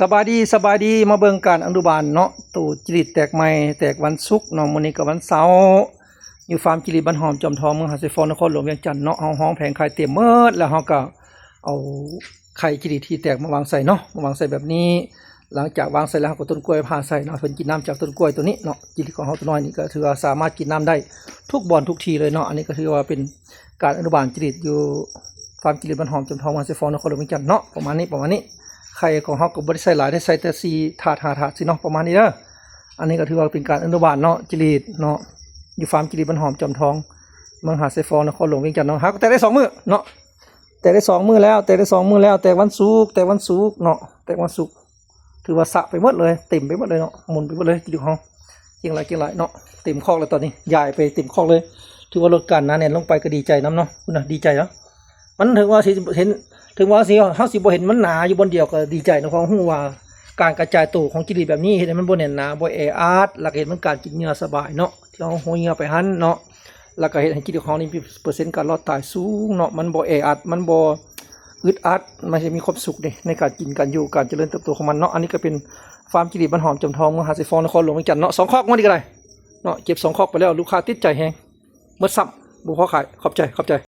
ສະບາຍດີ ສະບາຍດີ ມາເບິ່ງການອະນຸບານເນາະ ໂຕຈີ່ຫຼີດແຕກໃໝ່ ແຕກວັນສຸກເນາະ ມື້ນີ້ກໍວັນເສົາ ຢູ່ຟາມຈີ່ຫຼີດບ້ານຫອມຈອມທອງ ເມືອງຫາດຊາຍຟອງ ນະຄອນຫຼວງວຽງຈັນເນາະ. ເຮົາຮ້ອງແຜງໄຂ່ເຕັມໝົດ ແລ້ວເຮົາກໍເອົາໄຂ່ຈີ່ຫຼີດທີ່ແຕກມາວາງໃສ່ເນາະ ມາວາງໃສ່ແບບນີ້. ຫຼັງຈາກວາງໃສ່ແລ້ວ ເຮົາກໍຕົ້ນກ້ວຍຜ່າໃສ່ເນາະ ເພິ່ນກິນນ້ຳຈາກຕົ້ນກ້ວຍໂຕນີ້ເນາະ. ຈີ່ຫຼີດຂອງເຮົາໂຕນ້ອຍນີ້ກໍຖືວ່າສາມາດກິນນ້ຳໄດ້ທຸກບ່ອນທຸກທີ່ເລີຍເນາະ. ອັນນີ້ກໍຖືວ່າເປັນການອະນຸບານຈີ່ຫຼີດຢູ່ຟາມຈີ່ຫຼີດບ້ານຫອມຈອມທອງ ເມືອງຫາດຊາຍຟອງ ນະຄອນຫຼວງວຽງຈັນເນາະ ປະມານນີ້ ປະມານນີ້. ໄຂ່ຂອງເຮົາກໍບໍ່ໄດ້ໃສ່ຫຼາຍ ໄດ້ໃສ່ແຕ່ສີ່ຖາດ ຫ້າຖາດຊີ້ເນາະ ປະມານນີ້ເດີ. ອັນນີ້ກໍຖືວ່າເປັນການອະນຸບານເນາະ ຈີ່ຫຼີດເນາະ ຢູ່ຟາມຈີ່ຫຼີດບ້ານຫອມຈອມທອງ ເມືອງຫາດຊາຍຟອງ ນະຄອນຫຼວງວຽງຈັນເນາະ. ຫາກໍແຕກໄດ້ສອງມື້ເນາະ ແຕກໄດ້ສອງມື້ແລ້ວ ແຕກໄດ້ສອງມື້ແລ້ວ ແຕກວັນສຸກ ແຕກວັນສຸກເນາະ ແຕກວັນສຸກ. ຖືວ່າສະໄປໝົດເລີຍ ເຕັມໄປໝົດເລີຍເນາະ ໝູນໄປໝົດເລີຍຈີ່ຫຼີດເຮົາ. ກ່ຽງຫຼາຍ ກ່ຽງຫຼາຍເນາະ ເຕັມຄອກແລ້ວຕອນນີ້ ຢາຍໄປເຕັມຄອກເລີຍ. ຖືວ່າລົດການໜາແໜ້ນລົງໄປ ກໍດີໃຈນຳເນາະ ພຸ້ນນະ ດີໃຈເນາະ. ມັນເຖິງວ່າຊິເຫັນ ເຖິງວ່າຊິ ເຮົາຊິບໍ່ເຫັນມັນໜາຢູ່ບ່ອນດຽວກໍດີໃຈເນາະ ເພາະຮູ້ວ່າການກະຈາຍໂຕຂອງຈີ່ຫຼີດແບບນີ້ ເຮັດໃຫ້ມັນບໍ່ແໜ້ນໜາ ບໍ່ແອອັດ ແລ້ວກໍເຮັດໃຫ້ມັນການກິນເຫຍື່ອສະບາຍເນາະ ທີ່ເຮົາໂຮຍເຫຍື່ອໄປຫັ້ນເນາະ. ແລ້ວກໍເຮັດໃຫ້ຈີ່ຫຼີດຂອງເຮົານີ້ມີເປີເຊັນການລອດຕາຍສູງເນາະ ມັນບໍ່ແອອັດ ມັນບໍ່ອຶດອັດ ມັນຈະມີຄວາມສຸກເດ້ ໃນການກິນ ການຢູ່ ການຈະເລີນເຕີບໂຕຂອງມັນເນາະ. ອັນນີ້ກໍເປັນຟາມຈີ່ຫຼີດບ້ານຫອມຈອມທອງ ເມືອງຫາດຊາຍຟອງ ນະຄອນຫຼວງວຽງຈັນເນາະ. ສອງຄອກມື້ນີ້ກໍໄດ້ເນາະ ເກັບສອງຄອກໄປແລ້ວ ລູກຄ້າຕິດໃຈແຮງ ໝົດຊ້ຳ ບໍ່ພໍຂາຍ. ຂອບໃຈ ຂອບໃຈ.